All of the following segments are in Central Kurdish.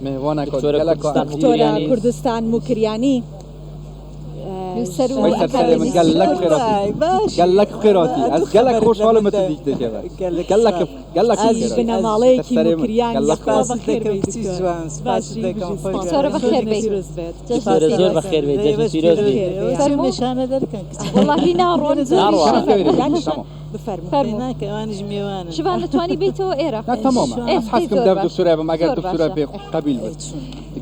مێوانەکە دکتۆرە گەلەک کوردستان دکتۆرە موکریانی. کوردستان موکریانی نووسەر و وەی سەرسەرێ من گەلەک خێراتی وای، باش. گەلەک خێراتی ئەتوو ئەز گەلەک خەبەرت لە خۆشحاڵم من تو دە- دیتێ گەلەک گەلەک سپاس. گەلەک ئازیز خێراتی. بنەماڵەیەکی سەرسەرێ من موکریان گەلەک یاخوا خێراتی. بەخێر دەکەم بێی کچی دکتۆر. جوان سپاس باشی دەکەم بژی خۆی سپاس. دکتۆرە بەخێر بێی. پیرۆز بێت. دکتۆرە زۆر بەخێر بێی جەژنی پیرۆز بێ. فەرموو. نیشانە دەرکەن کچ وەڵاهی ناڕۆن زۆریش ناڕوا. شەرەف لێ دانیشە تەمام. بفەرموو. فەرموو. ناکە ئەوانیش میوانن شڤان دەتوانی بیتەوە ئێرە نا تەمامە ئێ، ئەز حەز دەی کم زۆر دەف باش. دکتۆرە بم ئەگەر زۆر دکتۆرە باشە. پێ قەبیل بێت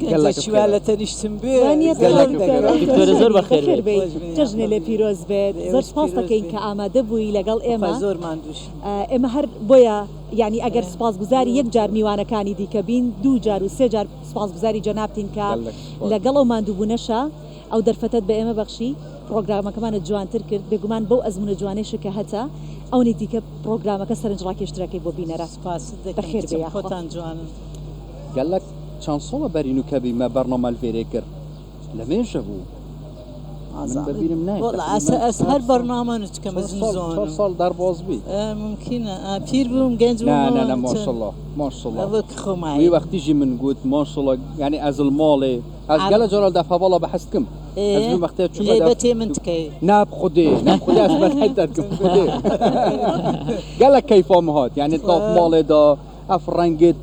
گەنجە گەلەک چیوا لە خێراتی. تەنیشتم بێ وانییە گەلەک دکتۆرە. خێراتی. دکتۆرە زۆر بەخێر بەخێر بێی. بێی. جەژنێ لێ پیرۆز بێت. زۆر ئێوەش سپاس پیرۆز دەکەین بێ. کە ئامادە بووی لەگەڵ ئێمە. خوا زۆر ماندووشم. ئێمە هەر بۆیە یعنی ئەگەر سوپاسگوزاری یەک جار میوانەکانی دیکە بین دوو جار و سێ جار سوپاسگوزاری جەنابتین کە گەلەک سپاس. لەگەڵ ئەو ماندووبوونەشە ئەو دەرفەتەت بە ئێمە بەخشی پرۆگرامەکەمانت جوانتر کرد بێگومان بەو ئەزمونە جوانەیشە کە هەتە ئەونی دیکە پرۆگرامەکە سەرنجڕاکێشترەکەی بۆ بینەران. سپاست دەکەم بەخێر بێ کچم یاخوا. خۆتان جوانن. گەلەک چەند ساڵە بەرین و کەبی مە بەرنامە لڤێرێ کرد لە مێژە بوو من ئازاد بەبیرم نایە وەڵا تەقریبا ئەس ئەس چوار هەر ساڵ بەرنامە نوچکەم چوار ئەزم ساڵ چوار زۆنم ساڵ دەرباز بی ممکنە پیر بووم گەنج نا نا بوومەوە نا چۆن ماشاءالله ماشاءالله ئەوە وی خۆمایە وەختیژی من گوت ماشاءالله یعنی ئەز الماڵێ ئەز عەرەب گەلە جارال دەف هەواڵا بەحس کم ئەز ئێ بیم وەختێ چوومە دەف غەیبەتێ من تکەی نا بخودێ نا بخودێ ئەز مەدحەت دەکەم خودێ گەلە کەیفام هات یعنی تاف ماڵێ دا ئەف ڕەنگت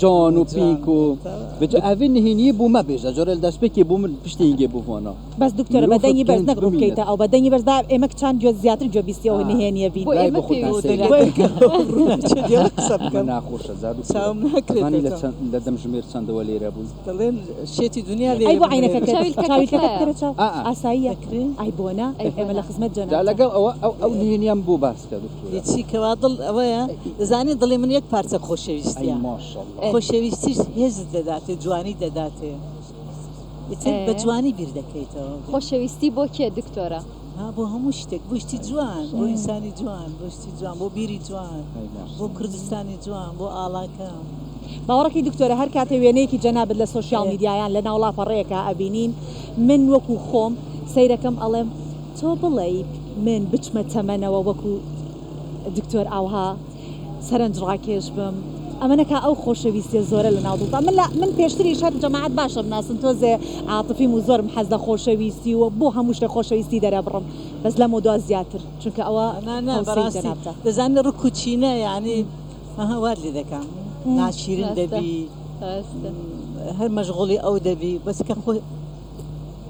جان و جوان پینک و بجا ئەڤ نهێنیە بوو مەبێژە جارێ دەستپێکی بوو من پشتی هینگێ بوو وانا بەس دکتۆرە بە مرۆڤت دەنگی بەرز گەنج نەک بمینێت ڕووبکەیتە ئەو بە دەنگی بەرز دا ئێمە کچان گوێ زیاتر گوێ بیستی ئەو آه. نهێنیە بین. بۆ لای ئێمە بۆ خۆتان پێویستە. سەیرە بۆ ڕووناچێت لێرە قسە ئەمە بکەم ناخۆشە زا دکتۆرە چاوم ئەزانی لە ناکرێتەوە چەند لە دەمژمێر چەندەوە لێرە بووی دەڵێن شێتی دنیا ئەی لێرە بۆ بووم لێرە عینەکەکەت چاویلکەکەت چاویلکەکەت هەیە. بکەرە چاو ئا ئا ئاساییە دەکرێ ئەی بۆ نا ئەی بۆ ئێمە لە نا. خزمەت جا جەنابتە. لەگەڵ ئەوە ئەو ئەو نهێنیەم بۆ باس کە دکتۆرە چی کەوا دڵ ئەوەیە دەزانێت دڵی من یەک پارچە ئەی خۆشەویستیە ماشاءالله ئێ. خۆشەویستیش هێزت دەداتێ جوانی دەداتێ ئیتر بە ئێ. جوانی بیر دەکەیتەوە خۆشەویستی بۆ کێ دکتۆرە؟ ها بۆ هەموو شتێک بۆ شتی ئەی جوان بۆ ماشاءالله ئینسانی جوان بۆ شتی جوان بۆ بیری جوان ئەی بۆ ماشاءالله کوردستانی جوان بۆ ئاڵاکەم باوەڕەکەی دکتۆرە هەر کاتێ وێنەیەکی جەنابت لە سۆشیال ئێ. میدیایان لە ناو لاپەڕەیەکا ئەبینین من وەکو خۆم سەیرەکەم ئەڵێم تۆ بڵێی من بچمە تەمەنەوە وەکو دکتۆر ئاوها سەرنج ڕاکێش بم ئەمە نەکا ئەو خۆشەویستیە زۆرە لە ناو دڵتا من لە من پێشتریش هەر جەماعەت باشە بناسن تۆزێ عاتفیم و زۆرم حەز لە خۆشەویستی و بۆ هەموو شتێک خۆشەویستی دەرەبڕم بەس لەمەودوا زیاتر چونکە ئەوە نا نا تەوسەی بەڕاستی جەنابتە. دەزانی ڕک و چینە یعنی ئەها وات لێ دەکەم ناشیرن ڕاستە دەبی ڕاستە. هەر مەشغوڵی ئەو دەبی بەس کە خۆ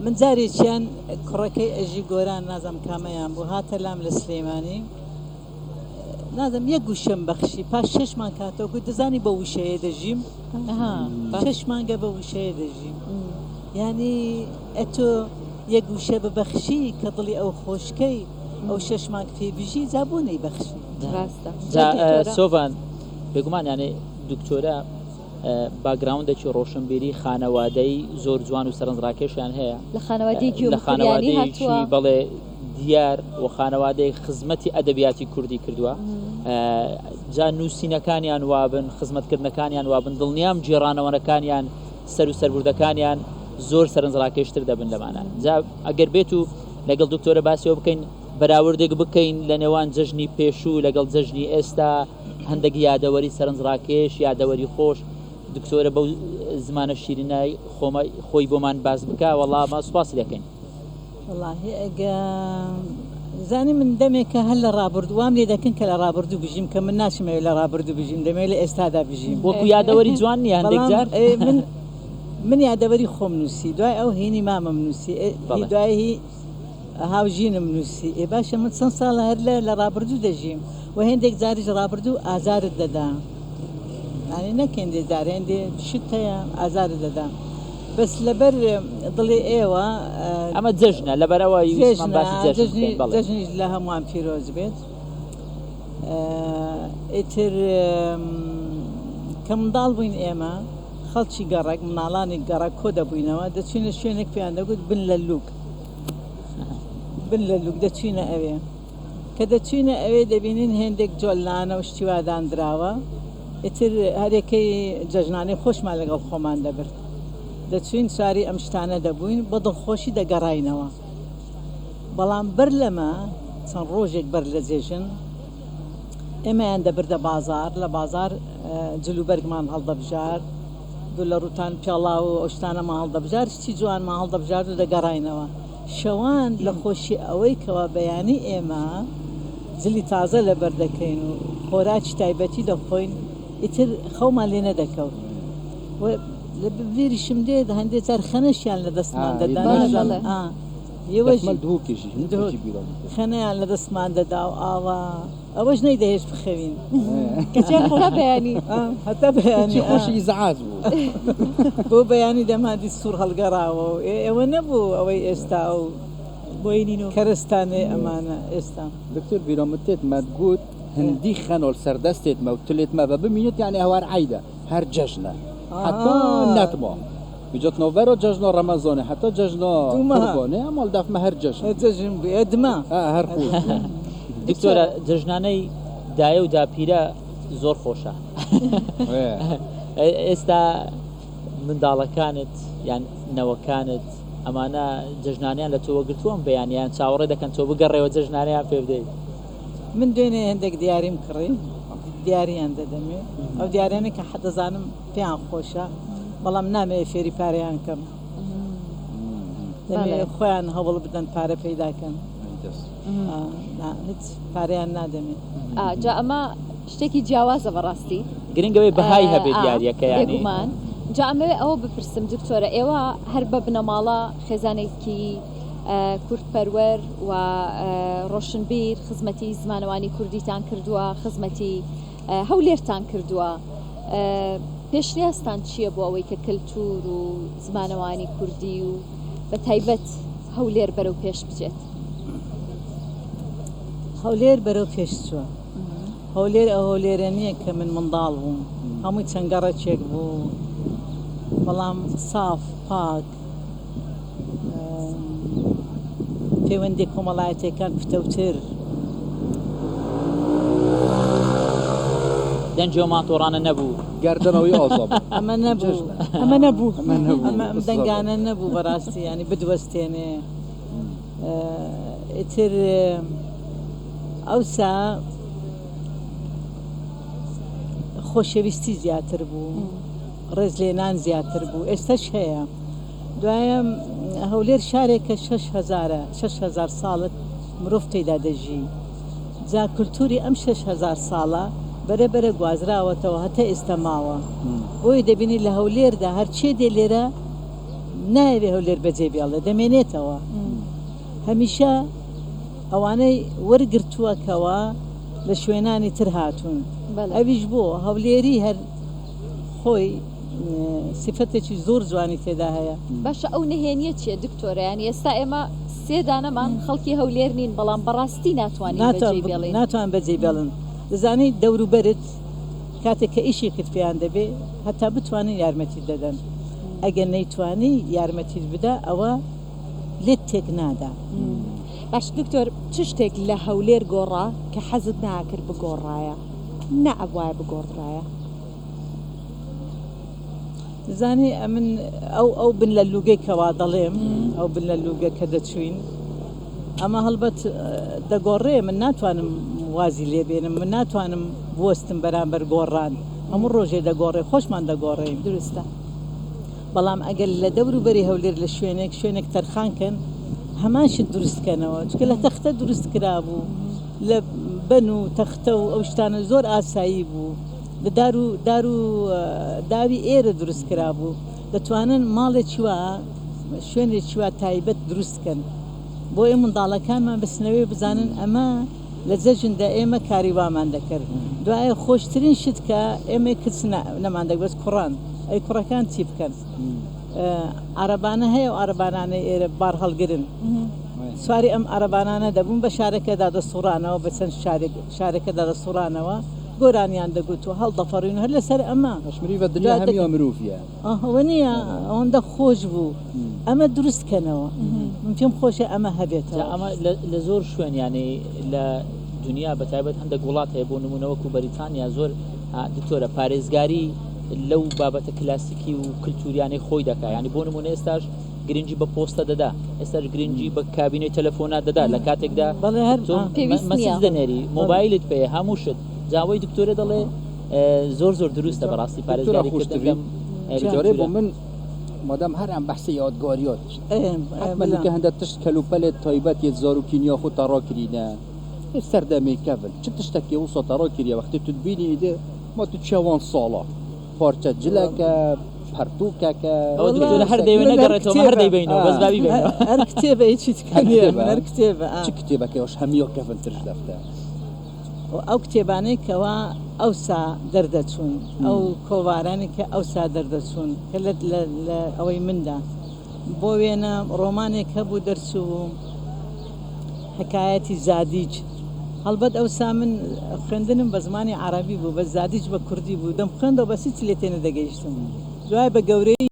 من جارێکیان کوڕەکەی ئەژی گۆران نازم کامەیان بوو هاتە لام لە سلەیمانی نازم یەک وشەم بەخشی پاش شەش مانگ هاتەوە گوت دەزانی بە وشەیە دەژیم ئەها باش. شەش مانگە بە وشەیە دەژیم یعنی ئەتۆ یەک وشە ببەخشی کە دڵی ئەو خۆشکەی ئەو شەش مانگ پێ بژی جا بۆ نەیبەخشی ڕاستە. جا جا دکتۆرە سۆڤان بێگومان یانێ دکتۆرە باگراوندێکی ڕۆشنبیری خانەوادەی زۆر جوان و سەرنجڕاکێشیان هەیە لە خانەوادەیەکی لە موکریانی خانەوادەیەکی هاتووە. بەڵێ دیار و خانەوادەی خزمەتی ئەدەبیاتی کوردی کردووە جا نووسینەکانیان وابن خزمەتکردنەکانیان وابن دڵنیام گێڕانەوەەکانیان سەر و سەربوردەکانیان زۆر سەرنجڕاکێشتر دەبن لەمانە جا ئەگەر بێت و لەگەڵ دکتۆرە باسیەوە بکەین بەراوردێک بکەین لە نێوان جەژنی پێشوو لەگەڵ جەژنی ئێستا هەندێک یادەوەری سەرنجڕاکێش یادەوەری خۆش دکتۆرە بەو زمانە شیرینای خۆمە خۆی بۆمان باس بکە وەڵا ما سوپاسی دەکەین. وەڵاهی ئەگە زانی من دەمێکە هەر لە ڕابردوو وام لێ دەکەن کە لە ڕابردوو بژیم کە من ناشمەوێت لە ڕابردوو بژیم دەمەوێت لە ئێستادا بژیم وەکو یادەوەری جوان نییە هەندێک بەڵام جار ئێ، من من یادەوەری خۆم نووسی دوای ئەو هینی مامم نووسی ئێ، هی بەڵێ دوای هی هاوژینم نووسی ئێ باشە من چەند ساڵە هەر لە لە ڕابردوو دەژیم و هێندێک جاریش ڕابردوو ئازارت دەدا یعنی نەک هێندێ جار هێندێ شت هەیە ئازارت دەدا بەس لەبەر دڵی ئێوە ئەمە جەژنە لەبەرئەوە ویستمان جەژنە باسی جەژن جەژنی بکەین بەڵێ جەژنیش لە هەمووان پیرۆز بێت ئیتر کە منداڵ بووین ئێمە خەڵکی گەڕەک مناڵانی گەڕەک کۆ دەبووینەوە دەچوینە شوێنێک پێیان دەگوت بن لە لوک بن لە لوک دەچوینە ئەوێ کە دەچوینە ئەوێ دەبینین هێندێک جۆلانە و شتی وا داندراوە ئیتر هەرێکەی جەژنانەی خۆشمان لەگەڵ خۆمان دەبرد دەچوین سواری ئەم شتانە دەبووین بە دڵخۆشی دەگەڕاینەوە بەڵام بەر لەمە چەند ڕۆژێک بەر لە جێژن ئێمەیان دەبردە بازار لە بازار جلوبەرگمان هەڵدەبژارد. دوو لە ڕووتان پێڵاو و ئەو شتانەمان هەڵدەبژارد، شتی جوانمان هەڵدەبژارد و دەگەڕاینەوە. شەوان لە خۆشی ئەوەی کەوا بەیانی ئێمە جلی تازە لەبەر دەکەین و خۆراکی تایبەتی دەخۆین، ئیتر خەومان لێ نەدەکەوت. و لە بیریشم دێت هەندێ جار خەنەشیان لە دەستمان دەدا. نازانم ئا ئێوەش خەنەیان لە دەستمان دەدا و ئاوا. ئەوەش نەیدەهێشت بخەوین. کەچی هەتا بەیانی. هەتا بەیانی. کەچی خۆشی ئیزعاج بوو. بۆ بەیانی دەماندی سوور هەڵگەڕاوە و ئێوە نەبوو ئەوەی ئێستا و بۆینین و کەرەستانەی ئەمانە ئێستا. دکتۆر بیرامتێت مەدگوت هندی خەنۆل سەردەستێت مە و تلێت مە بە بمینێت یعنی هەوار عیدە هەر جەژنە حتا نەتما بجت نۆڤەرۆ جەژنۆ ڕەمەزانێ حتا جەژنۆ قوربانێ ئەماڵ دەفمە هەر جەژن جەژن بوو دما هەر خۆش دکتۆرە جەژنانەی دایە و داپیرە زۆر خۆشە ئێستا منداڵەکانت یان نەوەکانت ئەمانە جەژنانیان لە تۆوە گرتووەم بەیانیان چاوەڕێ دەکەن تۆ بگەڕێەوە جەژنانیان پێ بدەیت. من دوێنێ هەندێک دیاریم کڕی دیاریان دەدەمێ ئەو دیارانە کە حەدەزانم پێیان خۆشە بەڵام نامەوێ فێری پارەیان کەم دەمێ خۆیان هەوڵ بدەن پارە پەیداکەن هیچ پارەیان نادەمێ. جا ئەمە شتێکی جیاوازە بەڕاستی. گرنگەوەی بەهای هەبێت دیاریەکە یانی. بێگومان. جا ئەمەوێ ئەوە بپرسم دکتۆرە ئێوە هەر بە بنەماڵە خێزانێکی کوردپەروەر و ڕۆشنبیر خزمەتی زمانەوانی کوردیتان کردووە خزمەتی هەولێرتان کردووە پێشنیازتان چییە بۆ ئەوەی کە کەلتور و زمانەوانی کوردی و بە تایبەت هەولێر بەرەو پێش بچێت؟ هەولێر بەرەو پێش چووە. هەولێر ئەو هەولێرە نییە کە من منداڵ بووم، هەمووی چەند گەڕەکێک بوو، بەڵام ساف، پاک، پەیوەندی کۆمەڵایەتیەکان پتەوتر. دەنگی ئەو ماتۆڕانە نەبوو. گەردەنەوەی ئازا بوو. ئەمە نەبوو. ئەمە نەبوو. ئەمە نەبوو. ئەمە ئەم دەنگانە نەبوو بەڕاستی یانی بدوەستێنێ. ئیتر ئەوسا خۆشەویستی زیاتر بوو، ڕێزلێنان زیاتر بوو، ئێستاش هەیە. دوایە هەولێر شارێکە شەش هەزارە، 6000 ساڵە مرۆڤ تێیدا دەژی. جا کولتووری ئەم 6000 ساڵە بەرە بەرە گوازراوەتەوە هەتا ئێستا ماوە. بۆیە دەبینی لە هەولێردا هەرچێ دێ لێرە نایەوێ هەولێر بەجێ بێڵێ، دەمێنێتەوە. هەمیشە ئەوانەی وەرگرتووە کەوا لە شوێنانی تر هاتوون. ئەویش بۆ هەولێری هەر خۆی سیفەتێکی زۆر جوانی تێدا هەیە. باشە ئەو نهێنیە چیە دکتۆرە یانی ئێستا ئێمە سێ دانەمان خەڵکی هەولێر نین بەڵام بەڕاستی ناتوانین بەجێی بێڵین. ناتوان بەجێی بێڵن دەزانی دەوروبەرت کاتێک کە ئیشێکت پێیان دەبێ هەتا بتوانن یارمەتیت دەدەن ئەگەر نەیتوانی یارمەتیت بدا ئەوە لێت تێک نادا. باش دکتۆر چ شتێک لە هەولێر گۆڕا کە حەزت ناکرد بگۆڕایە نا ئەبوایە بگۆڕدرایە؟ دەزانی ئەمن ئەو ئەو بن لە لوگەی کەوا دەڵێم ئەو بن لە لوگە کە دەچوین ئەمە هەڵبەت دەگۆڕێ من ناتوانم وازی لێبێنم من ناتوانم بوەستم بەرامبەر گۆڕان هەموو ڕۆژێ دەگۆڕێ خۆشمان دەگۆڕێین دروستە بەڵام ئەگەر لە دەوروبەری هەولێر لە شوێنێک شوێنێک تەرخان کەن هەمان شت دروست کەنەوە چونکە لە تەختە دروست کرابوو لە بەن و تەختە و ئەو شتانە زۆر ئاسایی بوو لە دار و دار و داوی ئێرە دروست کرابوو دەتوانن ماڵێکی وا شوێنێکی وا تایبەت دروست کەن بۆ ئێ منداڵەکانمان بچنەوێ بزانن ئەمە لە جەژندا ئێمە کاری وامان دەکرد دوایە خۆشترین شت کە ئێمەی کچ نەمان دەک بەس کوڕان ئەی کوڕەکان چی بکەن عەرەبانە هەیە و عەرەبانانەی ئێرە بار هەڵگرن سواری ئەم عەرەبانانە دەبوون بە شارەکەدا دەسوڕانەوە بە چەند شارێک شارەکەدا دەسوڕانەوە گۆرانیان دەگوت و هەڵدەفەڕین و هەر لەسەر ئەمە. باش مریڤە دنیا هەمیە مروڤیە. ئەوە نییە ئەوەندە خۆش بوو ئەمە دروست کەنەوە من پێم خۆشە ئەمە هەبێتەوە. جا ئەمە لە زۆر شوێن یانی لە دنیا بە تایبەت هەندێک وڵات هەیە بۆ نمونە وەکو بەریتانیا زۆر دکتۆرە پارێزگاری لەو بابەتە کلاسیکی و کللتوریانەی خۆی دەکا ینی بۆ نمونە ئێستاش گرنگی بە پۆستە دەدا ئێستاش گرنگی بە کابینەی تەلەفۆنات دەدا لە کاتێکدا بەڵێ هەر تۆ پێویست مەسج نییە. دەنێری مۆبایلت پێ هەموو شت جاوەی دکتۆرە دەڵێ زۆر زۆر دروستە بەڕاستی دکتۆرە پارێزگاری خۆش کردن تبی. لەم جارێ بۆ من مادام هەر ئەم بەحسی یادگاریات حتمما کە هەندە تشت کەلوپەلێت تایبەت یە زاروکینیا خۆ تەڕا کرینە سەردەمێ کەڤن چ تشتێکی وسا تەڕا کریە وەختی تو دبینی ئیدێ ما تو چوان ساڵە پارچە جلەکە پەرتوکەکە ئەوە دکتۆرە هەر دەیەوێ نەگەڕێتەوە هەر دەیبەینەوە بەس با بیبەینەوە. هەر کتێبە هیچی تکە نییە من هەر کتێبە چ کتێبەکەیش هەمیۆ کەڤن ترش دەفتە؟ ئەو کتێبانەی کەوا ئەوسا دەردەچوون، ئەو کۆڤارانەی کە ئەوسا دەردەچوون کە لە لە ئەوەی مندا بۆ وێنە ڕۆمانێک هەبوو دەرچووبوو حکایەتی زادیج هەڵبەت ئەوسا من خوێندنم بە زمانی عەڕەبی بوو بەس زادیج بە کوردی بوو دەمخوێندەوە بەس هیچ لێ تێنەدەگەیشتم دوای بە گەورەیی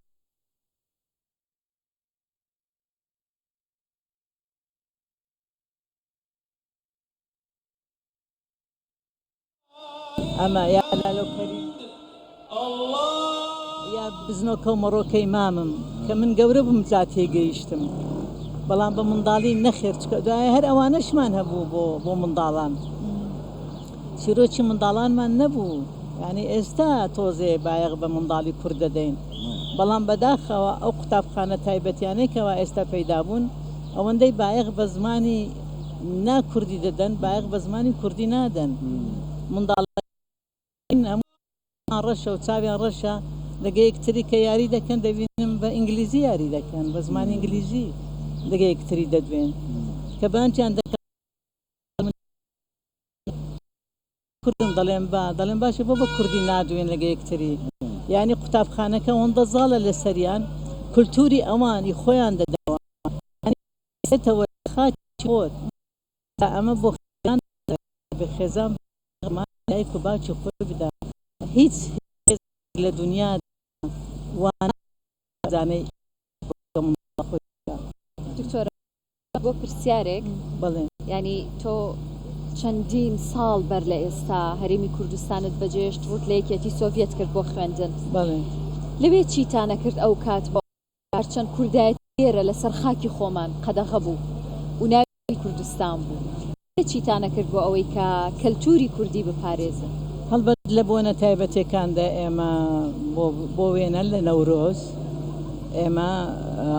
ئەمە یا لالۆ کەریم یا بزنۆکە و مەڕۆکەی مامم کە من گەورە بووم جا تێگەیشتم بەڵام بە منداڵی نەخێر چکە دوای هەر ئەوانەشمان هەبوو بۆ بۆ منداڵان چیرۆکی منداڵانمان نەبوو یعنی ئێستا تۆزێ بایەخ بە منداڵی کورد دەدەین بەڵام بەداخەوە ئەو قوتابخانە تایبەتیانەی کەوا ئێستا پەیدا بوون ئەوەندەی بایەخ بە زمانی نا کوردی دەدەن بایەخ بە زمانی کوردی نادەن منداڵەکان هەموویان ڕەشە و چاویان ڕەشە لەگە یەکتری کە یاری دەکەن دەبینم بە ئینگلیزی یاری دەکەن بە زمانی ئینگلیزی لەگە یەکتری دەدوێن کە بانگیان دەکەن کوردم دەڵێم با دەڵێم باشە بۆ بە کوردی نادوێن لەگە یەکتری یعنی قوتابخانەکە ئەوەندە زاڵە لەسەریان کولتوری ئەوانی خۆیان دەدەوە یعنی خاکی خۆت تا ئەمە بۆ خێزان بە خێزان دایک و باوکی خۆی بدا هیچ لە دنیا وا نازانێ خۆی بدا. دکتۆرە بۆ پرسیارێک بەڵێ. یانی تۆ چەندین ساڵ بەر لە ئێستا هەرێمی کوردستانت بەجێشت ڕووت لە یەکێتی سۆڤیەت کرد بۆ خوێندن بەڵێ. لەوێ چیتانە کرد ئەو کات بۆ هەرچەند کوردایەتی لێرە لەسەر خاکی خۆمان قەدەغە بوو و ناوی کوردستان بوو لەوێ چیتانە کرد بۆ ئەوەی کە کەلتوری کوردی بپارێزن؟ هەڵبەت لە بۆنە تایبەتێکاندا ئێمە بۆ بۆ وێنە لە نەورۆز ئێمە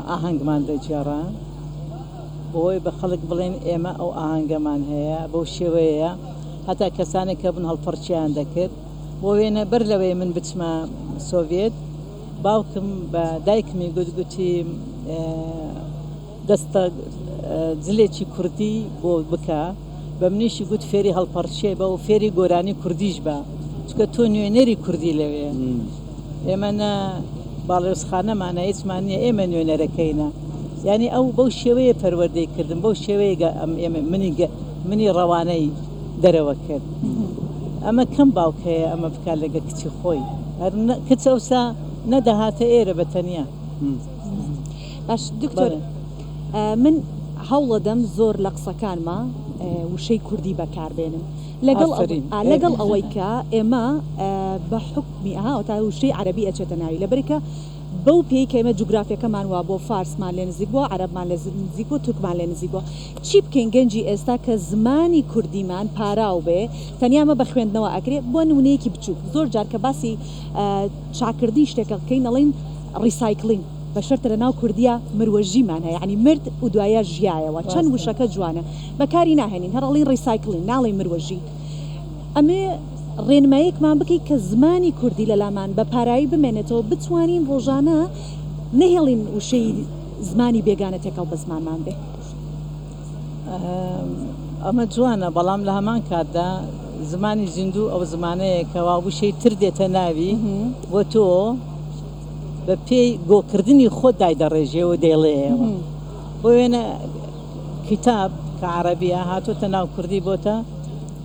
ئاهەنگمان دەگێڕا بۆی بە خەڵک بڵێن ئێمە ئەو ئاهەنگەمان هەیە بەو شێوەیە هەتا کەسانێک کە بن هەڵپەڕکێیان دەکرد بۆ وێنە بەر لەوەی من بچمە سۆڤێت باوکم بە دایکمی گوت گوتی دەستە جلێکی کوردی بۆ بکە بە منیشی گوت فێری هەڵپەڕکێ بە و فێری گۆرانی کوردیش بە چونکە تۆ نوێنەری کوردی لەوێ ئێمە نە باڵێوزخانەمانە هیچمان نییە ئێمە نوێنەرەکەینە یعنی ئەو بەو شێوەیە پەروەردەی کردم بەو شێوەیە ئەم ئێمە منی منی ڕەوانەی دەرەوە کرد ئەمە کەم باوک هەیە ئەمە بکات لەگە کچی خۆی هەر کچ ئەوسا نەدەهاتە ئێرە بە تەنیا. باش دکتۆر من هەوڵەدەم زۆر لە قسەکانما وشەی کوردی بەکاربێنم لەگەڵ لەگەڵ ئەوەی کە ئێمە بە حکمی ئەها تا وشەی عەربی ئەچێتە ناوی لەبەرکە بەو پێی کە ئێمە جوگرافیەکەمان وا بۆ فارسمان لێ نزیک بووە، عەرەبمان لێ نزیک بووە، تورکمان لێ نزیک بووە. چی بکەین گەنجی ئێستا کە زمانی کوردیمان پاراو بێ، تەنیا ئەمە بە خوێندنەوە ئەکرێ، بۆ نموونەیەکی بچووک زۆر جار کە باسی چاککردنی شتێک ئەکەین ئەڵێین ڕیسایکلین، بە شەرتە لە ناو کوردیا مروەژیمان هەیە یانی مرد و دوایە ژیایەوە، چەند وشەکە جوانە بەکاری ناهێنین هەر ئەڵێین ڕیسایکلین ناڵێین مروەژی. ئەمێ ڕێنماییەکمان بکەی کە زمانی کوردی لە لامان بە پارایی بمێنێتەوە بتوانین ڕۆژانە نەهێڵین وشەی زمانی بێگانە تێکەڵ بە زمانمان بێ. ئەمە جوانە بەڵام لە هەمان کاتدا زمانی زیندوو ئەو زمانەیە کەوا وشەی تر دێتە ناوی و تۆ بە پێی گۆکردنی خۆت دایدەڕێژێ و دەیڵێیەوە. بۆ وێنە کیتاب کە عەڕەبیە هاتۆتە ناو کوردی بۆتە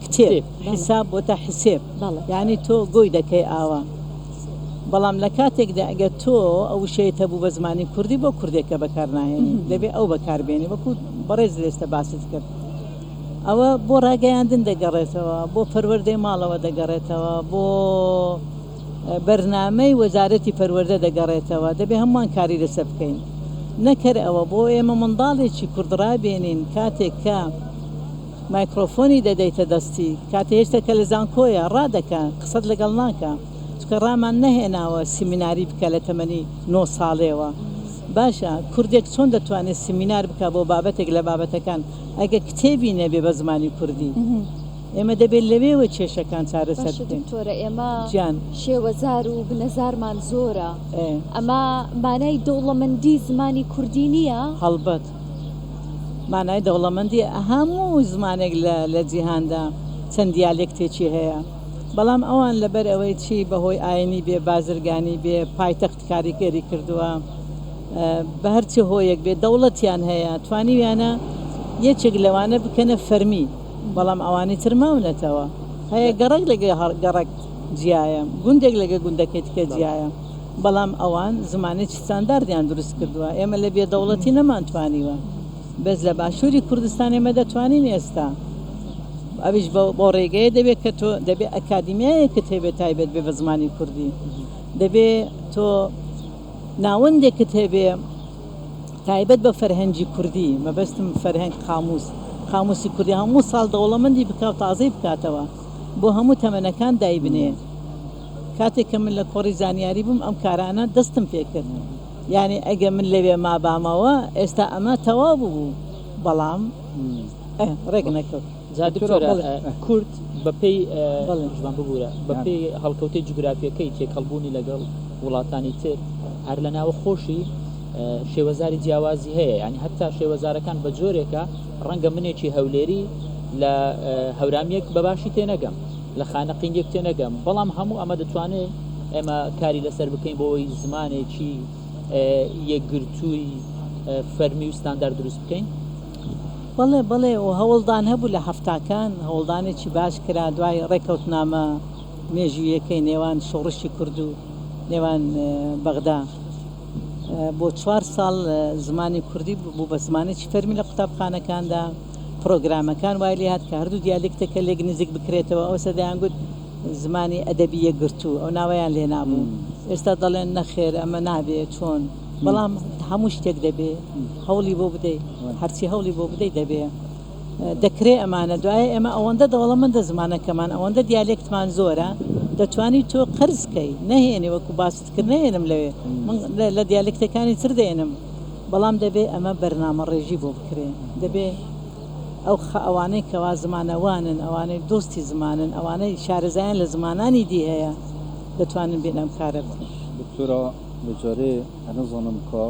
کتێب، حیساب بۆتە حسێب، یانی تۆ گۆی دەکەی ئاوا. بەڵام لە کاتێکدا ئەگەر تۆ ئەو وشەیەت هەبوو بە زمانی کوردی بۆ کوردێکە بەکار ناهێنی دەبێ ئەو بەکار بێنی وەکو بەڕێز لێستە باست کرد ئەوە بۆ ڕاگەیاندن دەگەڕێتەوە بۆ پەروەردەی ماڵەوە دەگەڕێتەوە بۆ بەرنامەی وەزارەتی پەروەردە دەگەڕێتەوە دەبێ هەمووان کاری لەسەر بکەین نەک هەر ئەوە بۆ ئێمە منداڵێکی کورد ڕابێنین کاتێک کە مایکرۆفۆنی دەدەیتە دەستی کاتێ هێشتا کە لە زانکۆیە ڕادەکا قسەت لەگەڵ ناکا. چونکە ڕامان نەهێناوە سیمیناری بکا لە تەمەنی نۆ ساڵێوە. باشە کوردێک چۆن دەتوانێت سیمینار بکا بۆ بابەتێک لە بابەتەکان ئەگەر کتێبی نەبێ بە زمانی کوردی؟ ئێمە دەبێت لەوێوە کێشەکان چارەسەر باشە بکەین. دکتۆرە ئێمە گیان. شێوەزار و بنەزارمان زۆرە ئێ. ئەمە مانای دەوڵەمەندی زمانی کوردی نییە؟ هەڵبەت مانای دەوڵەمەندی هەموو زمانێک لە لە جیهاندا چەند دیالێکتێکی هەیە بەڵام ئەوان لەبەر ئەوەی چی بەهۆی ئاینی بێ بازرگانی بێ پایتەخت کاریگەری کردووە بە هەرچ هۆیەک بێ دەوڵەتیان هەیە توانیویانە یەکێک لەوانە بکەنە فەرمی بەڵام ئەوانی تر ماونەتەوە هەیە گەڕەک لەگە گەڕەک جیایە گوندێک لەگە گوندەکەی تکە جیایە بەڵام ئەوان زمانێکی ستانداردیان دروست کردووە ئێمە لە بێ دەوڵەتی نەمانتوانیوە بەس لە باشووری کوردستان ئێمە دەتوانین ئێستا ئەویش بۆ ڕێگەیە دەبێت کە تۆ دەبێت ئەکادیمیایەکت هەبێت تایبەت بێ بە زمانی کوردی دەبێ تۆ ناوەندێکت هەبێ تایبەت بە فەرهەنگی کوردی مەبەستم فەرهەنگ قاموس قاموسی کوردی هەموو ساڵ دەوڵەمەندی بکا و تازەی بکاتەوە بۆ هەموو تەمەنەکان دایبنێ کاتێک کە من لە کۆڕی زانیاری بووم ئەم کارانە دەستم پێکرد یعنی ئەگە من لەوێ مابامەوە ئێستا ئەمە تەواو بوو بەڵام ڕێک نەکەوت. جا دکتۆرە کورد بەپێی ژوان ببوورە بەپێی هەڵکەوتەی جوگرافیەکەی تێکەڵبوونی لەگەڵ وڵاتانی تر هەر لە ناوە خۆشی شێوەزاری جیاوازی هەیە ینی هەتا شێوەزارەکان بە جۆرێکە ڕەنگە منێکی هەولێری لە هەورامیەک بەباشی تێنەگەم لە خانەقینیەک تێنەگەم بەڵام هەموو ئەمە دەتوانێت ئێمە کاری لەسەر بکەین بۆ ئەوەی زمانێکی یەکگرتووی فەرمی و ستاندار دروست بکەین؟ بەڵێ بەڵێ و هەوڵدان هەبوو لە حەفتاکان هەوڵدانێکی باش کرا دوای ڕێکەوتنامە مێژوویەکەی نێوان شۆڕشی کورد و نێوان بەغدا بۆ چوار ساڵ زمانی کوردی بوو بە زمانێکی فەرمی لە قوتابخانەکاندا پرۆگرامەکان وای لێهات کە هەردوو دیالێکتەکە لێک نزیک بکرێتەوە ئەوسا دەیانگوت زمانی ئەدەبی یەکگرتوو ئەو ناوەیان لێ نابوو ئێستا دەڵێن نەخێر ئەمە نابێ چۆن بەڵام هەموو شتێک دەبێ هەوڵی بۆ بدەیت هەرچی هەوڵی بۆ بدەیت دەبێ دەکرێ ئەمانە دوایە ئێمە ئەوەندە دەوڵەمەندە زمانەکەمان ئەوەندە دیالێکتمان زۆرە دەتوانی تۆ قەرزکەی نەهێنی وەکو باست کرد نەهێنم لەوێ من لە دیالێکتەکانی تر دێنم بەڵام دەبێ ئەمە بەرنامە ڕێژی بۆ بکرێ دەبێ ئەو خە ئەوانەی کەوا زمانەوانن، ئەوانەی دۆستی زمانن، ئەوانەی شارەزایان لە زمانانی دی هەیە دەتوانن بێن ئەم کارە بکەن. دکتۆرا بجارێ نزانم کا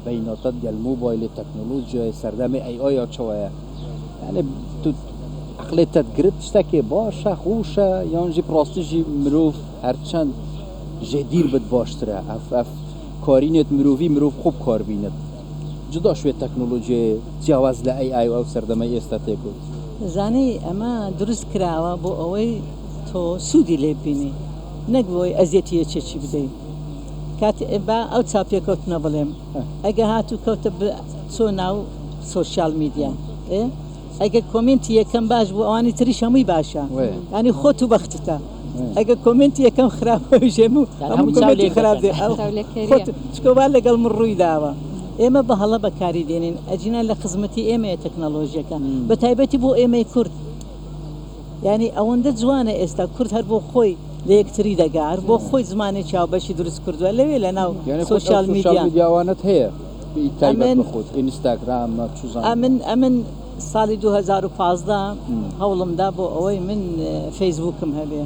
بەیناتت گەل مۆبایل تەکنۆلۆژیای سەردەمێ ئەی ئایا چۆیە یعنی تو عقلێ تەت گرت شتەکێ باشە خۆشە یان ژی پراستی ژی مرۆڤ هەرچەند ژێ دیر بت باشترە ئەف ئەف کارینێت مرۆڤی مرۆڤ خوب کار بینت. جودا شوێ تەکنۆلۆژیای جیاواز لە ئەی ئای و ئەو سەردەمەی ئێستا تێکەوت. دەزانی ئەمە دروست کراوە بۆ ئەوەی تۆ سوودی لێ ببینی نەک بۆی ئەزیەتی یەکێکی بدەی کاتێ با ئەو چاوپێکەوتنە بڵێم ئەگە هاتوو کەوتە چۆ ناو سۆشیال میدیا ئێ ئەگەر کۆمێنتی یەکەم باش بوو ئەوانی تریش هەمووی باشە ینی خۆت و بەختتە ئەگەر کۆمێنتی یەکەم خراپ ژێم و هەموو کۆمێنتی خراپ دێ ئەو خۆت چکۆ لەگەڵ من ڕووی داوە ئێمە بە هەڵە بەکاری دێنین ئەجینا لە خزمەتی ئێمەیە تەکنەلۆژیەکە بە تایبەتی بۆ ئێمەی کورد یعنی ئەوەندە جوانە ئێستا کورد هەر بۆ خۆی لە یەکتری دەگا هەر بۆ خۆی زمانێکی هاوبەشی دروست کردووە لەوێ لە ناو سۆشیال میدیا میدیاوانت هەیە تایبەت بە خۆت ئینستاگرام چوزانم ئەمن ئەمن ساڵی 2015 هەوڵم دا بۆ ئەوەی من فەیسبووکم هەبێ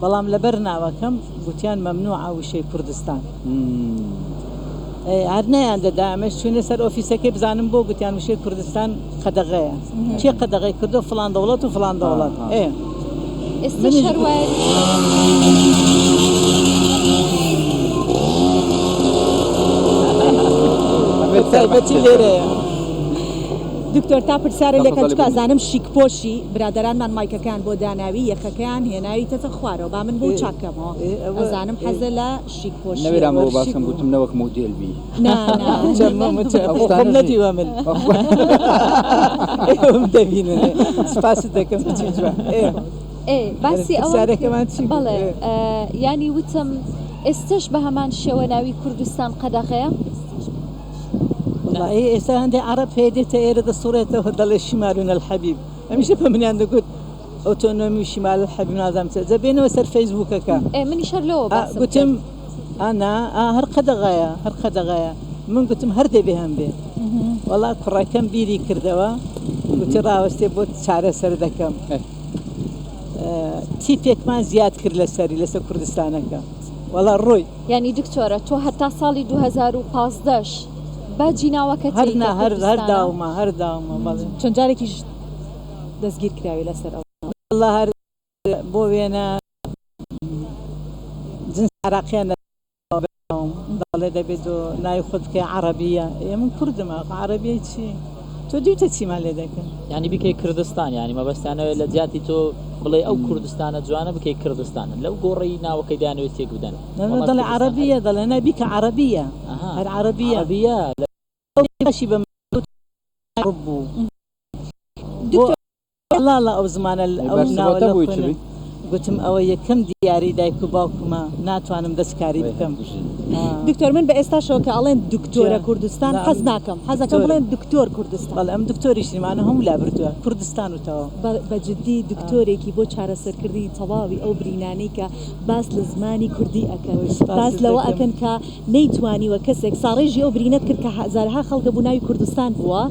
بەڵام لەبەر ناوەکەم گوتیان مەمنوعە وشەی کوردستان هەر نەیان دەدا ئەمەش چوینە سەر ئۆفیسەکەی بزانم بۆ گوتیان وشەی کوردستان قەدەغەیە کێ قەدەغەی کردو فڵان دەوڵەت و فڵان دەوڵەت ئێ ئێستاش هەر وایە تایبەتی لێرەیە. دکتۆر تا پرسیارە لێکەن چکە ئەزانم شیکپۆشی برادەرانمان مایکەکەیان بۆ داناوی یەخەکەیان هێناویتەتە خوارەوە با من بۆ چاکەمەوە ئەزانم حەزە لە شیکپۆشی نەوێرام ئەوە باسم گوتم نەوەک مۆدێل بی نا نا خۆم نەدیوە من ئێوەم دەبینن سپاست دەکەم چی جوان ئێ باسی ئەوە پرسیارەکەمان چی بوو؟ بەڵێ یانی وتم ئێستەش بە هەمان شێوە ناوی کوردستان قەدەغەیە؟ وەڵایی ئێستا هەندێک عەڕەب هەیە دێتە ئێرە دەسوڕێتەوە دەڵێ شمالون الحبیب هەمیشە بە منیان دەگوت ئۆتۆنۆمی و شیمال الحەبیب نازانم چ جا بێنەوە سەر فەیسبووکەکە. ئێ منیش هەر لۆوە ئا باسم گوتم کرد. ئا نا ئا هەر قەدەغەیە هەر قەدەغەیە من گوتم هەر دەبێ هەم بێ وەڵا کوڕەکەم بیری کردەوە گوتی ڕاوەستێ بۆت چارەسەر دەکەم تیپێکمان زیاد کرد لەسەری لەسەر کوردستانەکە وەڵا ڕۆی. یانی دکتۆرە تۆ هەتا ساڵی 2015 ش باجی ناوەکەت هەر ی نا کە هەر هەر کوردستانە؟ داومە هەر داومە بەڵێ. چەند جارێکیش دەستگیر کراوی لەسەر ئەو ناوە؟ وەڵا هەر بۆ وێنە جنس عراقیان دەڵێ دەبێ تۆ ناوی خۆت بکەی عەڕەبیە ئێ من کوردم ئاخ عەڕەبیەی چی تۆ دیوتە چیمان لێ دەکەن. یانی بیکەی کردستان یانی مەبەستیانە لە جیاتی تۆ بڵێ ئەو کوردستانە جوانە بکەی کردستان لەو گۆڕی ناوەکەی دەیانەوێت تێک بدەن وەڵا دەڵێ کوردستان هەر عەڕەبیە دەڵێ نا بیکە عەڕەبیە ئەها هەر عەڕەبیە عەڕەبیە لە ئەو باشی بە من گوت عەڕەب بوو بۆ دکتۆر ڵاڵە ئەو زمانە ئەی ئەو ناوە بەرسڤتە لە بووی چ خوێنە بی؟ گوتم ئەوە یەکەم دیاری دایک و باوکمە ناتوانم دەستکاری وەی بکەم. بژی. دکتۆر من بە ئێستاشەوە کە ئەڵێن دکتۆرە جا کوردستان نا حەز ئەم ناکەم حەزەکەم دکتۆرم بڵێن دکتۆر کوردستان. بەڵێ ئەم دکتۆریش نیمانە هەموو لابردووە کوردستان و تەواو. بە جدی دکتۆرێکی بۆ چارەسەرکردنی تەواوی ئەو برینانەی کە باس لە زمانی کوردی ئەکەن ئۆی باس سپاست لەوە دەکەم. ئەکەن کە نەیتوانیوە کەسێک ساڕێژی ئەو برینە بکرد کە هەزارەها خەڵکە بوو ناوی کوردستان بووە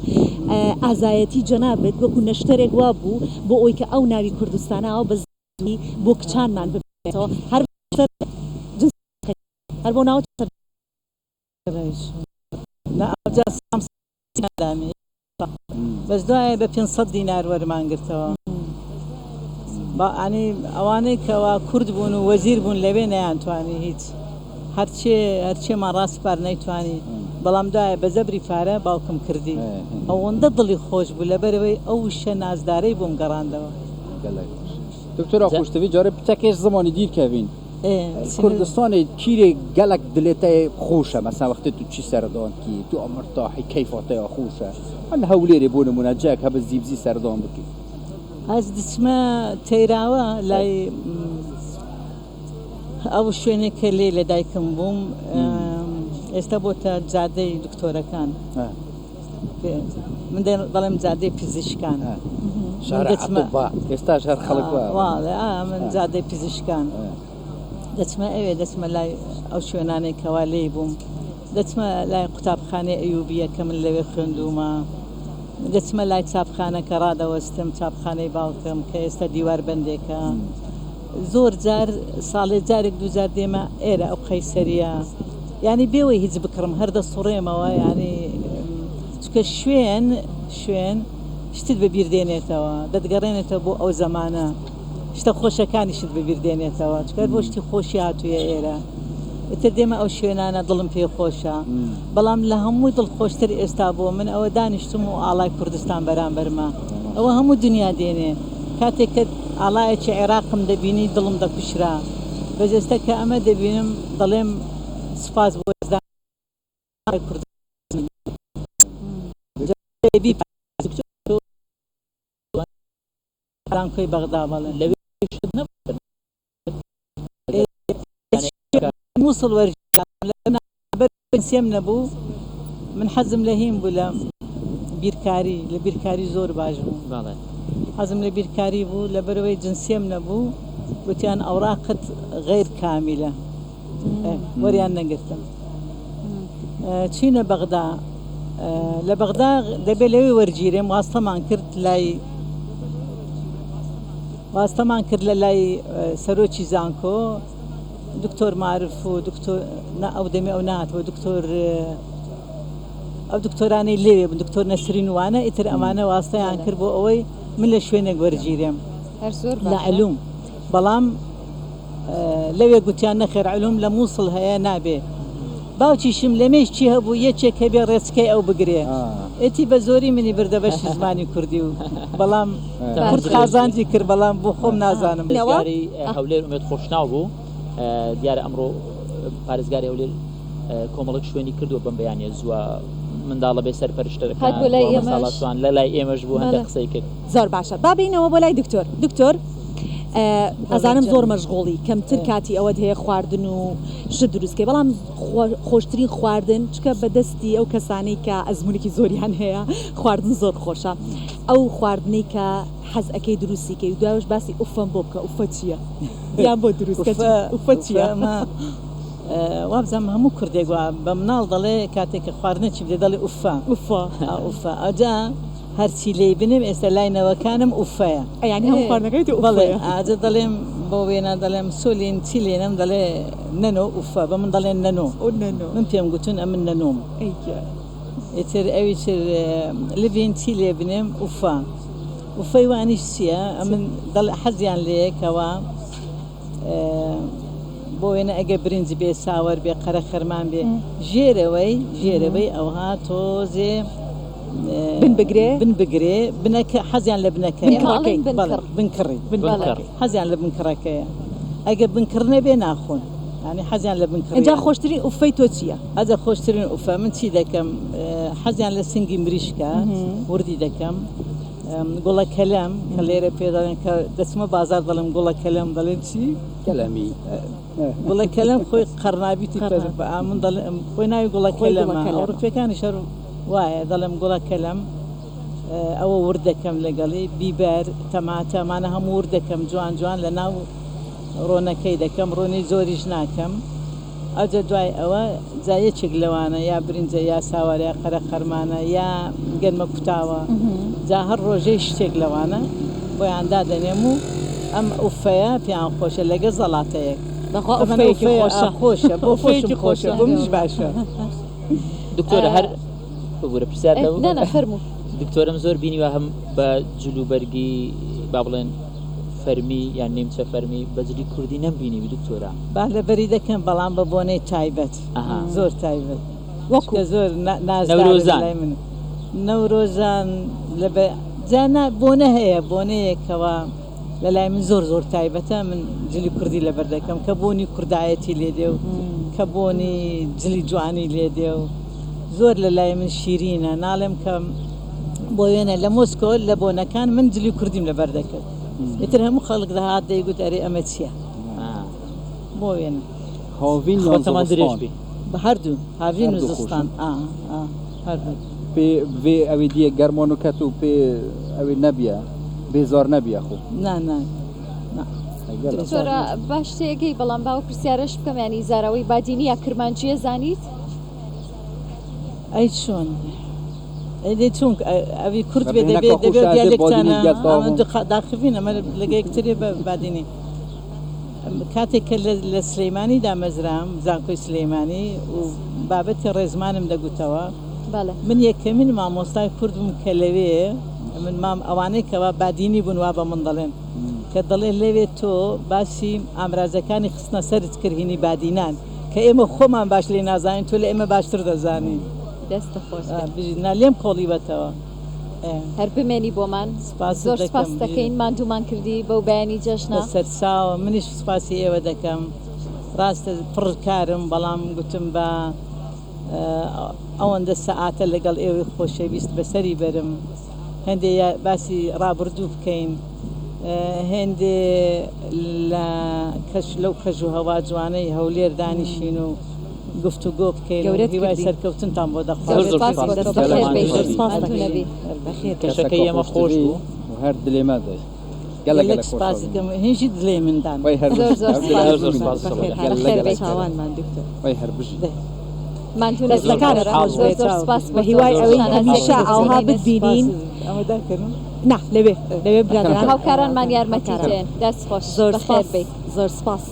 ئازایەتی جەنابت وەکو نەشتەرێک وابوو بۆ ئەوەی کە ئەو ناوی کوردستانە ئاوا بە زیندوویی بۆ کچانمان بمێنێتەوە هەر سەر جنس هەر بۆ ناوە سەر نا ئەوجا سام نادامێ بەس دوایە بە 500 دینار وەرمان گرتەوە با ئەنی ئەوانەی کەوا کورد بوون و وەزیر بوون لەوێ نەیانتوانی هیچ هەرچێ هەرچێمان ڕاسپارد نەیتوانی بەڵام دوایە بە زەبری پارە باوکم کردی ئەوەندە دڵی خۆش بوو لەبەرئەوەی ئەو وشە نازدارەی بۆم گەڕاندەوە. گەلەک باش دکتۆر ئاخوش تڤی جارێ پچەکێش زمانی دیر کەڤین کوردستانێ کیرێ گەلەک دلێ تە خۆشە مەسەن وەختێ تو چی سەردان کی تو مرتاحی کەیفا تە خۆشە هەل هەولێرێ بۆ نمونە جایەک هەبە زیبزی سەردان بکی. ئەز دچمە تەیراوە لای ئەو شوێنێک کە لێ لە دایکم بووم ئێستا بۆتە جادەی دکتۆرەکان من دەڵێم جادەی پزیشکان ئێستاش هەر خەڵک من جادەی پزیشکان دەچمە ئەوێ دەچمە لای ئەو شوێنانەی کەوا لێی بووم دەچمە لای قوتابخانەی ئەیوبیە کە من لەوێ خوێندوومە دەچمە لای چاپخانەکە ڕادەوەستم چاپخانەی باوکم کە ئێستا دیوار بەندێکە زۆر جار ساڵێ جارێک دووجار دێمە ئێرە ئەو قەیسەریە یانی بێوەی هیچ بکڕم هەر دەسوڕێمەوە یانی چونکە شوێن شوێن شتت بە بیر دێنێتەوە دەتگەڕێنێتەوە بۆ ئەو زەمانە شتە خۆشەکانیشت بە بیر دێنێتەوە چونکە بۆ شتی خۆشی هاتوویە ئێرە ئیتر دێمە ئەو شوێنانە دڵم پێ خۆشە بەڵام لە هەمووی دڵخۆشتر ئێستا بۆ من ئەوە دانیشتم و ئاڵای کوردستان بەرامبەرمە ئەوە هەموو دنیا دێنێ کاتێک کە ئاڵایەکی عێراقم دەبینی دڵم دەکوشرا بەس ئێستا کە ئەمە دەبینم دەڵێم سوپاس بۆ یەزدان ئاڵای کوردستان زانکۆی بەغدا بەڵێ لەوێشت نەبوو مووسڵ وەرگیرام لە سێم نەبوو من حەزم لە هین بوو لە بیرکاری لە بیرکاری زۆر باش بوو بەڵێ حەزم لە بیرکاری بوو لەبەرەوەی جنسیەم نەبوو وتیان ئەوراقت غیر کامیلە وەریان نەگرتم چینە بەغدا لە بەغدا دەبێت لەوێ وەرگیرێم واستەمان کرد لای واستەمان کرد لە لای سەرۆکی زانکۆ دکتۆر مارف و دکتۆر نا ئەو دەمی ئەو نهاتەوە دکتۆر ئەو دکتۆرانەی لێوێ بوون دکتۆر نەسرین وانە ئیتر ئەمانە واستەیان کرد بۆ ئەوەی من لە شوێنێک وەرگیرێم هەر زۆر لە باشە. علوم بەڵام لەوێ گوتیان نەخێر علوم لە مووسڵ هەیە نابێ باوکیشم لە مێشکی هەبوو یەکێک هەبێ ڕێچکەی ئەو بگرێ ئێتی بە زۆری منی بردە بەشی زمانی کوردی و بەڵام کورد قازانجی کرد بەڵام بۆ خۆم نازانم. پارێزگاری هەولێر ئومێد خۆشناو بوو دیارە ئەمڕۆ پارێزگاری هەولێر کۆمەڵێک شوێنی کردووە بەم بەیانیە زووە منداڵە بێ سەرپەرشتەکان هات بۆ لای ئێمەش. ساڵاتوان لە لای ئێمەش بوو هەندێک قسەی کرد. زۆر باشە با بێینەوە بۆ لای دکتۆر دکتۆر. ئەزانم زۆر مەشغوڵی کەمتر کاتی ئەوەت هەیە خواردن و شت دروست کەی بەڵام خۆشترین خواردن چکە بە دەستی ئەو کەسانەی کە ئەزمونێکی زۆریان هەیە خواردن زۆر خۆشە ئەو خواردنەی کە حەز ئەکەی دروستی کەی و دوایش باسی ئوفەم بۆ بکە ئوفە چییە یان بۆ دروست کە ئوفە چییە؟ وابزانم هەموو کوردێک وا بە مناڵ دەڵێ کاتێک کە خواردنێکی بدێ دەڵێ ئوفە ئوفە ئوفە ئەجا هەرچی لێی بنێم ئێستا لای نەوەکانم ئوفەیە. یانی هەموو خواردنەکەی تۆ بەڵێ ئوفەیە. ئاجە دەڵێم بۆ وێنە دەڵێم سۆلین چی لێنم دەڵێ نەنۆ ئوفە بە من دەڵێن نەنۆ ئۆ نەنۆ. من پێم گوتون ئەمن نەنۆم. ئەی گیان. ئیتر ئەویتر لڤین چی لێ بنێم ئوفە. ئوفەی وانیش چییە ئەمن دەڵێ حەزیان لێیە کەوا بۆ وێنە ئەگەر برنج بێ ساوەر بێ قەرە خەرمان بێ ژێرەوەی ژێرەوەی ئەوها تۆزێ بن بگرێ بن بگرێ بنەکە حەزیان لە بنەکە بنکڕەکەی بنکڕی حەزیان لە بنکڕەکەیە ئەگەر بنکڕ نەبێ ناخۆن ینی حەزیان لە بنکڕ ئینجا خۆشترین ئوفەی تۆ چییە؟ ئەجا خۆشترین ئوفە من چی دەکەم حەزیان لە سنگی مریشکە وردی دەکەم گوڵە کەلەم کە لێرە پێ دەڵێن کە دەچمە بازار دەڵێم گوڵە کەلەم دەڵێن چی؟ کەلەمی گوڵە کەلەم خۆی قەرنابیتی من دەڵێم خۆی ناوی گوڵە کەلەمە ئەوروپیەکانیش هەر وایە دەڵێم گوڵە کەلەم ئەوە ورد دەکەم لەگەڵی بیبەر تەماتە ئەمانە هەموو ورد دەکەم جوان جوان لە ناو ڕۆنەکەی دەکەم ڕۆنی زۆریش ناکەم ئەوجا دوای ئەوە جا یەکێک لەوانە یا برنجە یا ساوارە یا قەرە قەرمانە یا گەنمە کوتاوە جا هەر ڕۆژەی شتێک لەوانە بۆیان دادەنێم و ئەم ئوفەیە پێیان خۆشە لەگە زەڵاتەیەک بەخوا ئەمن ئوفەیەکی ئوفەیە خۆشە خۆشە بۆ خۆشم ئوفەیەکی خۆشە خۆشە بۆ منیش باشە. دکتۆرە هەر ببورە پرسیار لەو نا نا فەرموو. دکتۆرم زۆر بینیوە هەم بە جلوبەرگی با بڵێن فەرمی یان نیمچە فەرمی بە جلی کوردی نەمبینیوی دکتۆرە. با لەبەری دەکەم بەڵام بە بۆنەی تایبەت زۆر تایبەت وەکو چونکە زۆر نازدارە نەورۆزان. لای من نەورۆزان لە بە جا نا بۆنە هەیە بۆنەیەکەوە لە لای من زۆر زۆر تایبەتە من جلی کوردی لەبەر دەکەم کە بۆنی کوردایەتی لێ دێ و کە بۆنی جلی جوانی لێ دێ و زۆر لە لای من شیرینە ناڵێم کە بۆ وێنە لە مۆسکۆ لە بۆنەکان من جلی کوردیم لەبەر دەکرد ئیتر هەموو خەڵک دەهات دەیگوت ئەرێ ئەمە چییە بۆ وێنە هاوین یان خۆتەمان درێژ زستان بی بە هەردوو هاوین و هەردوو زستان خۆشن. ئا ئا هەردوو پێ vê ئەوê دیە گەرمان و کەت و پێ ئەوێ نەبیە بێزار نەبیە خۆ نا نا نا گەلە دکتۆرە باش تێگەی بەڵام باو پرسیارەش بکەم ینی زاراوەی بادینی یا کرمانجیە زانیت؟ ئەی چۆن ئەی دەی چۆن ئەوی کورد بێ بە دەبێ بێنەکە دەبێ خۆشە ئەزێ دیالێکتانە بادینی گەل ئەمە تاوم. داخڤین ئەمە لەگە یەکترێ بە بادینی کاتێک کە لە سلەیمانی دامەزرام زانکۆی سلەیمانی و بابەتی ڕێزمانم دەگوتەوە بەڵێ من یەکەمین مامۆستای کورد بووم کە لەوێ من مام ئەوانەی کەوا بادینی بوون وا بە من دەڵێن کە دەڵێ لەوێ تۆ باسی ئامرازەکانی خستنە سەرت کردهینی بادینان کە ئێمە خۆمان باش لێ نازانین تۆ لە ئێمە باشتر دەزانی دەست خۆش بێت. بژی نا لێم کۆڵیوەتەوە هەر بمێنی بۆمان سپاست زۆر دەکەم سپاس دەکەین ماندوومان کردی بەو بەیانی جەژنە بەسەرچاوە منیش سپاسی ئێوە دەکەم ڕاستە پڕ کارم بەڵام گوتم بە ئەوەندە سەعاتە لەگەڵ ئێوەی خۆشەویست بەسەری بەرم هەندێ باسی ڕابردوو بکەین هێندێ لە کەش لەو کەژ و هەوا جوانەی هەولێر دانیشین و گفتوگۆ بکەین و گەورەت هیوای کردی. سەرکەوتنتان بۆ زۆر دەخوازم. زۆر سپاس سپاس. بۆ تۆ. گەلەک بەخێر بێی. زۆر سپاس ماندوو نەبی. بەخێر کەشەکەی ئێمە خۆش بوو و هەر دلێ مە دەی گەلە گەلەک گەلە سپاس دەکەم هێنجی دلێ مندان وەی هەر زۆر زۆر بژی. سپاس. زۆر زۆر سپاس. بەخێر گەلە بەخێر گەلە بێی. چاوانمان دکتۆر وەی هەر بژی ماندوو نەبی دەستەکانت دکتۆرە. خۆش زۆر بێت. زۆر سپاس بە بۆ تۆ. هیوای ئەوەی شانازیەکی هەمیشە ئاوها دەستبینین. بتبینین ئەمە داکەنم نا لەوێ لەوێ برادەران هاوکارانمان یارمەتی هاوکاران. تێن دەست خۆش زۆر بەخێر سپاس بێی. زۆر سپاس.